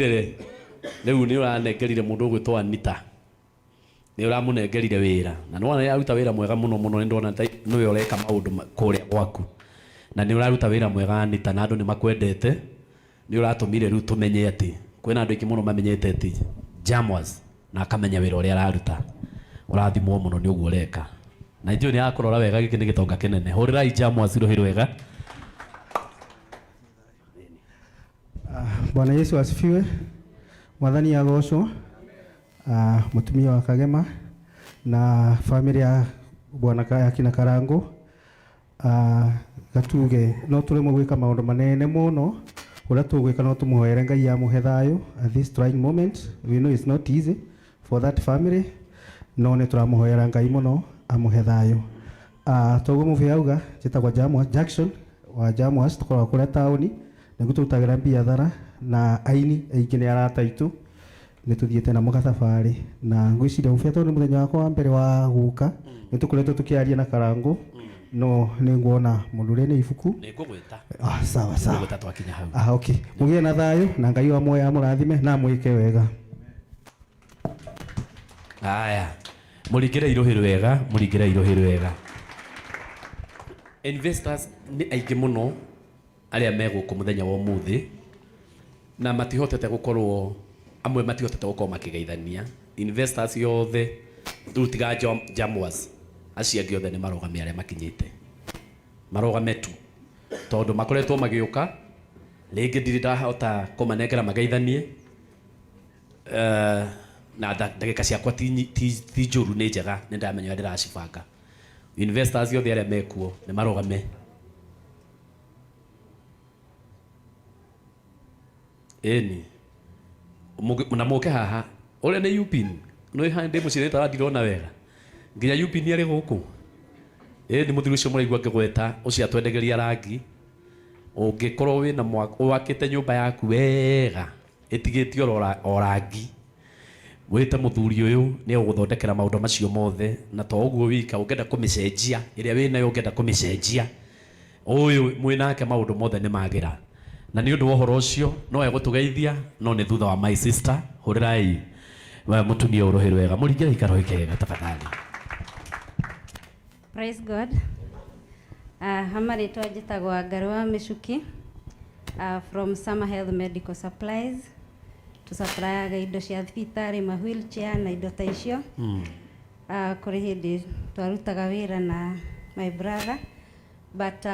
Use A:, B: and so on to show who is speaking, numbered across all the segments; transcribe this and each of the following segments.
A: Rĩu nĩ ũranengerire mũndũ ũgwĩtwo Anita, nĩ ũramũnengerire wĩra na nĩwona nĩ aruta wĩra mwega mũno mũno. Nĩ ndona ta nĩwe ũreka maũndũ kũrĩa gwaku, na nĩ ũraruta wĩra mwega Anita, na andũ nĩ makwendete. Nĩ ũratũmire rĩu tũmenye atĩ kwĩna andũ aingĩ mũno mamenyete atĩ Jamwas na akamenya wĩra ũrĩa araruta. Ũrathimwo mũno nĩ ũguo ũreka, na njũĩ nĩ akũrora wega. Gĩkĩ nĩ gĩtonga kĩnene. Hũrĩrai Jamwas rũhĩ rwega.
B: Bwana Yesu asifiwe. Mwathani agocwo. Mutumia wa Kagema na family ya bwana ya kina Karangu. Gatuge no turemwo gwika maundu manene muno, uria tugwika no tumuhoere Ngai amuhe thayu at this trying moment. We know it's not easy for that family, no nĩ tũramũhoera Ngai mũno amuhe thayu. Toguo mũbĩ auga, njĩtagwo Jamwas Jackson wa Jamwas, tũkoragwo kũrĩa taũni nĩguo tũrutagĩra biathara na aini aingĩ nĩ arata aitũ, nĩ tũthiĩte namo gathabarĩ, na ngwĩciria mũbĩa tondũ nĩ mũthenya wakwa wa mbere wa gũka, nĩ tũkoretwo tũkĩaria na Karangũ, no nĩ nguona mũndũ ũrĩa nĩ ibuku.
A: Nĩ ngũgwĩta.
B: Ah, sawa sawa.
A: Ngũgwĩta twakinya hau.
B: Ah, okay. Mũgĩe na thayũ na Ngai wa muoyo amũrathime na amwĩke wega.
A: Aya, mũringĩre irũhĩ rwega, mũringĩre irũhĩ rwega. Investors nĩ aingĩ mũno arĩa me gũkũ mũthenya wa ũmũthĩ, na matihotete gũkorwo, amwe matihotete gũkorwo makĩgeithania. Investors yothe rĩu tiga Jamwas, acio angĩ othe nĩ marũgame, arĩa makinyĩte marũgame tu, tondũ makoretwo magĩũka rĩngĩ ndirĩ ndahota kũmanengera mageithanie. Na ndagĩka ciakwa ti njũru, nĩ njega, nĩ ndamenya ũrĩa ndĩracibanga. Investors othe arĩa mekuo nĩ marũgame. Ĩni na mũke haha ũrĩa nĩ Upin nĩ ndĩ mũciĩ rĩtwa ndirona wega nginya Upin arĩ gũkũ. Ĩni mũthuri ũcio mũraigua ngĩgweta, ũcio atwendegeria rangi. Ũngĩkorwo wĩna wakĩte nyũmba yaku wega ĩtigĩtio o rangi, wĩte mũthuri ũyũ, nĩ egũgũthondekera maũndũ macio mothe. Na to ũguo wika, ũngĩenda kũmĩcenjia ĩrĩa wĩnayo, ũngĩenda kũmĩcenjia, ũyũ mwĩnake maũndũ mothe nĩ magĩra. Na nĩ ũndũ wa ũhoro ũcio no egũtũgeithia, no nĩ thutha wa my sister. Hũrĩrai mũtumia ũyũ rũhĩ rwega, mũringĩre ikarũhĩ kega tafadhali.
C: Praise God. Hamarĩtwa njĩtagwo Ngarwa Mĩcuki, from Summer Health Medical Supplies. Tũsupplyaga indo cia thibitarĩ, ma wheelchair na indo ta icio. Kũrĩ hĩndĩ twarutaga wĩra na my brother, but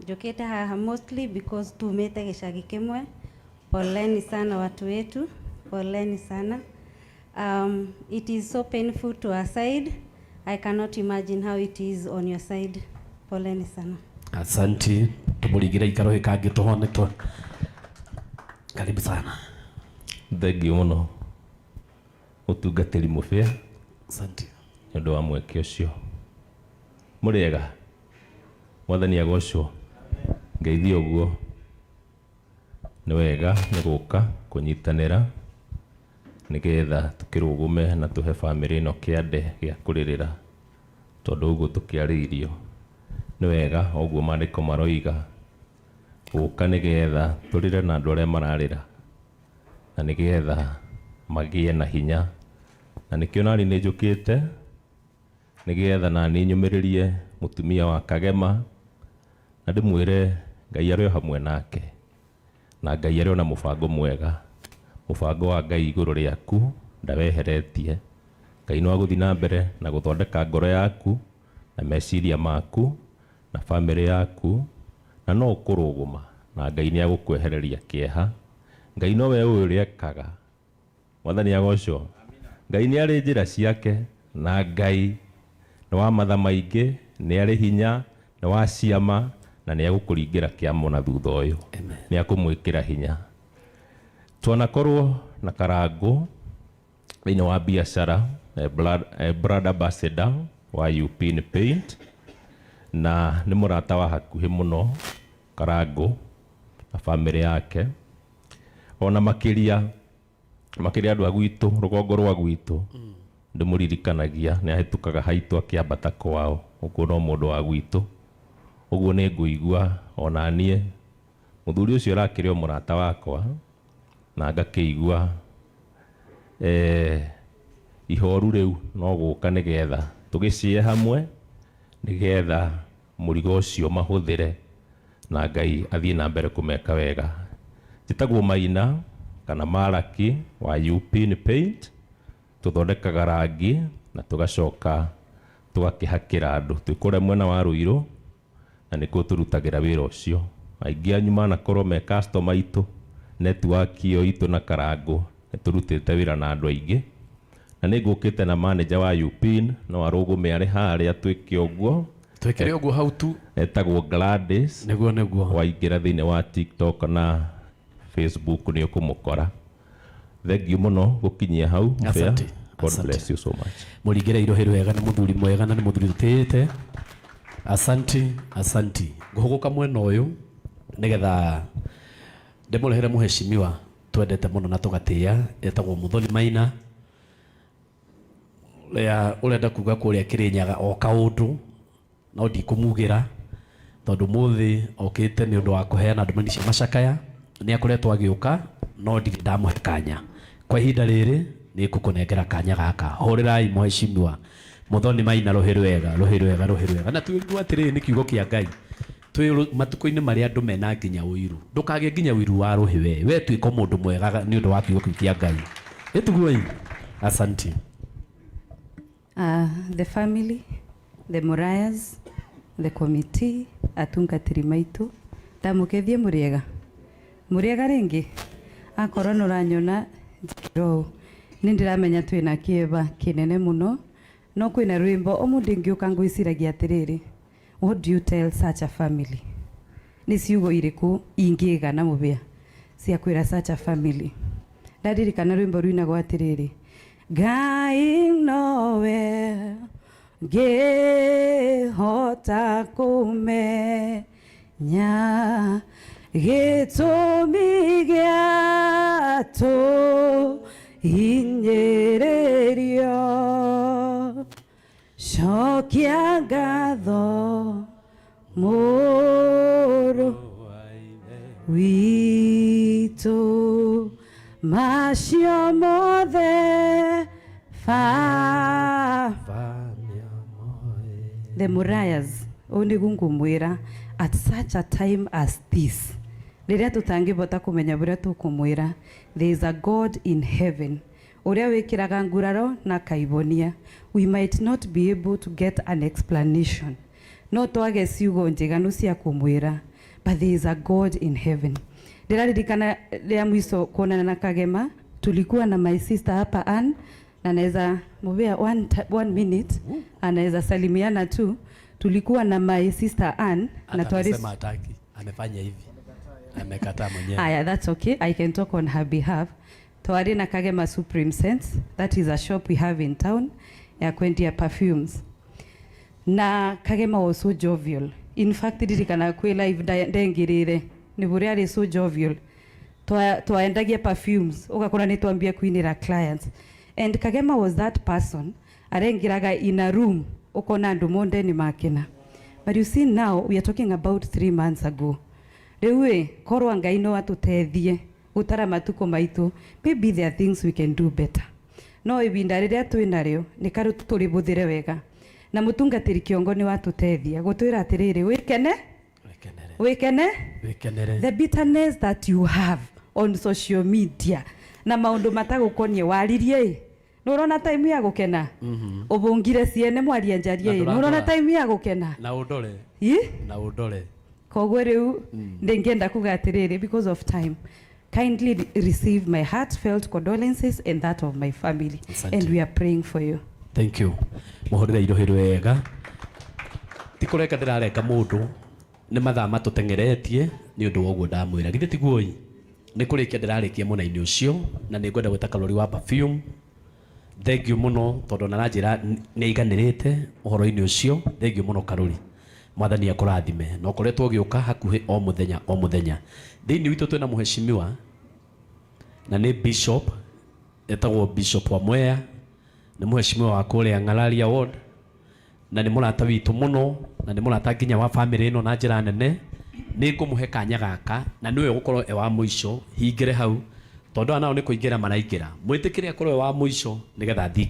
C: njũkĩte haha mostly because tumĩte gĩcagi kĩmwe. Poleni sana watu wetu, poleni sana. It is so painful to our side. I cannot imagine how it is on your side. Poleni sana.
A: Asanti, tũmũringĩre ikarũhĩ kangĩ tũhone twa. Karibu sana.
D: Thengiũ mũno mũtungatĩri mũbĩa.
A: Asante.
D: Nĩ ũndũ wa mweke ũcio. Mũrĩega, Mwathani agocwo. Ngeithia ũguo. Nĩ wega nĩ gũka kũnyitanĩra nĩgetha tũkĩrũgũme na tũhe bamĩrĩ ĩno kĩande gĩa kũrĩrĩra, tondũ ũguo tũkĩarĩirio nĩ wega, ũguo maandĩko maroiga, gũka nĩgetha tũrĩre na andũ arĩa mararĩra na nĩgetha magĩe na hinya. Na nĩkĩo nani nĩ njũkĩte nĩgetha nani nyũmĩrĩrie mũtumia wa Kagema na ndĩmwĩre Ngai arĩ o hamwe nake, na Ngai arĩ o na mũbango mwega. Mũbango wa Ngai igũrũ rĩaku ndaweheretie. Ngai no agũthiĩ na mbere na gũthondeka ngoro yaku na meciria maku na bamĩrĩ yaku, na no ũkũrũgũma na Ngai nĩ agũkwehereria kĩeha. Ngai nowe ũĩ ũrĩa ekaga. Mwathani agocwo. Ngai nĩ arĩ njĩra ciake, na Ngai nĩ wa matha maingĩ, nĩ arĩ hinya, nĩ wa ciama, na nĩ agũkũringĩra kĩama na thutha ũyũ. Nĩ akũmwĩkĩra hinya. Twanakorwo na Karangũ thĩinĩ wa biacara, brand ambassador wa Upin Paint, na nĩ mũrata wa hakuhĩ mũno Karangũ na bamĩrĩ yake. Ona makĩria makĩria andũ a gwitũ, rũgongo rwa gwitũ, ndĩmũririkanagia nĩ ahĩtũkaga haitũ akĩambata kwao, ũguo no mũndũ wa gwitũ. Ũguo nĩ ngũigua ona niĩ mũthuri ũcio arakĩrĩ o mũrata wakwa. Na ngakĩigua ihoru rĩu no gũka nĩgetha tũgĩcie hamwe, nĩgetha mũrigo ũcio mahũthĩre na Ngai athiĩ na mbere kũmeka wega. Njĩtagwo Maina kana Maraki wa UPIN Paint. Tũthondekaga rangi na tũgacoka tũgakĩhakĩra andũ. Twĩ kũrĩa mwena wa Ruiru na nĩkuo tũrutagĩra wĩra ũcio. Aingĩ anyu manakorwo me customer aitũ, network ĩyo itũ na Karangũ nĩ tũrutĩte wĩra na andũ aingĩ. Na nĩ ngũkĩte na manager wa UPIN, no arũgũme arĩ harĩa twĩke ũguo.
A: Twĩkĩre ũguo hau tu.
D: Etagwo Gladys.
A: Nĩguo nĩguo.
D: Waingĩra thĩinĩ wa TikTok na Facebook nĩ ũkũmũkora. Thank you mũno gũkinyia hau. Mũbĩa.
A: Asante.
D: God
A: Asante.
D: bless you so much.
A: Mũringĩre irohĩ rwega, nĩ mũthuri mwega na nĩ mũthuri tũtĩĩte. Asanti, asanti. Ngũhũgũka mwena ũyũ nĩgetha ndĩmũrehere mũheshimiwa twendete mũno na tũgatĩĩa, etagwo Muthoni Maina, ũrĩa ũrenda kuga kũrĩa Kĩrĩnyaga o kaũndũ, no ndikũmugĩra tondũ mũthĩ okĩte nĩ ũndũ wa kũheana ndũmĩrĩri cia macakaya. Nĩ akoretwo agĩũka no ndirĩ ndamũhe kanya. Kwa ihinda rĩrĩ nĩ ngũkũnengera kanya gaka. Hũrĩrai mũheshimiwa Muthoni Maina rũhĩ rwega, rũhĩ rwega, rũhĩ rwega. Na twĩrwo atĩrĩrĩ nĩ kiugo kĩa Ngai, twĩ matukũ-inĩ marĩa andũ mena nginya ũiru. Ndũkagĩe nginya ũiru wa rũhĩ we. We tuĩka mũndũ mwega nĩ ũndũ wa kiugo kĩu kĩa Ngai. Ĩtuguoi. Asanti.
E: The family, the Murayas, the committee, atungatĩri maitũ, ndamũkethie mũrĩega. Mũrĩega rĩngĩ, akorwo nĩ ũranyona njĩkĩra ũũ. Nĩ ndĩramenya twĩna kĩeva kĩnene mũno, no kwĩna rwĩmbo ũmũthĩ ngĩũka ngwĩciragia atĩrĩrĩ, what do you tell such a family? Nĩ ciugo irĩkũ ingĩgana mũbĩa cia kwĩra such a family? Ndaririkana rwĩmbo rwinagwo atĩrĩrĩ, Ngai nowe ngĩhota kũmenya gĩtũmi gĩa tũhinyĩrĩrio, cokia ngatho mũrũ witũ, macio mothe fa. The Murayas, ũũ nĩguo ngũmwĩra, at such a time as this, rĩrĩa tũtangĩbota kũmenya ũrĩa tũkũmwĩra, there is a God in heaven ũrĩa wĩkĩraga nguraro na kaibonia. We might not be able to get an explanation, no twage ciugo njiganu cia kũmwĩra, but there is a God in heaven. Ndĩraririkana rĩa mwico kuonana na Kagema, tulikuwa na my sister hapa Ann, na naweza mubea one minute, anaweza salimiana tu. Tulikuwa na my sister Ann na
A: Hata
E: twari
A: amesema hataki, amefanya hivi, amekataa mwenyewe.
E: Aya, that's okay. I can talk on her behalf. Twari na Kagema Supreme Sense. That is a shop we have in town ya kwendia perfumes. Na Kagema was so jovial. In fact, ndirikana kwĩ live ndengirire. Nĩ bũrĩa arĩ so jovial. Twaendagia perfumes. Ũgakora nĩ twambia kuinĩra clients. And Kagema was that person arengiraga in a room ukona andũ monde nĩ makena. But you see now we are talking about 3 months ago. Rĩu ĩ korwo Ngai no atũteithie gũtara matukũ maitũ, maybe there are things we can do better, no ibinda rĩrĩa twĩ narĩo nĩ karũ tũrĩbũthĩre wega. Na mũtungatĩri kĩongo nĩ watũteithia gũtwĩra atĩrĩrĩ, wĩkene, wĩkene.
A: Wĩkenere.
E: The bitterness that you have on social media na maũndũ matagũkoniĩ waririe ĩ, nĩ ũrona time ya gũkena ũbũngire ciene mwaria njarie ĩ,
A: Na
E: nĩ ũrona
A: ndũrandora.
E: time ya gũkena.
A: Na ũndore.
E: Ĩ?
A: Na ũndore.
E: Koguo rĩu ndĩngĩenda kuga atĩrĩrĩ, because of time, kindly receive my heartfelt condolences and that of my family.
A: Asante.
E: And we are praying for you.
A: Thank you. Mũhũrĩre irohĩ rwega. Ti kũrenga ndĩrarenga mũndũ, nĩ mathaa matũteng'eretie nĩ ũndũ wa ũguo ndamwĩra. Githĩ tiguo-ĩ? Nĩ kũrĩkia ndĩrarĩkia mwena-inĩ ũcio na nĩ ngwenda gwĩta Karori wa perfume. Thank you mũno tondũ ona aranjĩra nĩ aiganĩrĩte ũhoro-inĩ ũcio. Thank you mũno Karori. Mwathani akũrathime. Na ũkoretwo ũgĩũka hakuhĩ o mũthenya o mũthenya. Thĩinĩ witũ twĩna mũheshimiwa na nĩ bishop, etagwo Bishop wa Mwea, nĩ mũheshimiwa wa kũrĩa Ng'araria Ward na nĩ mũrata witũ mũno na nĩ mũrata nginya wa family ĩno na njĩra nene. Nĩ ngũmũhe kanya gaka na nĩwe ũgũkorwo e wa mũico hingĩre hau. Tondu aya nao nĩ kũingĩra maraingĩra, mwĩtĩkĩre akorwo we wa mũico nĩgetha thiĩ.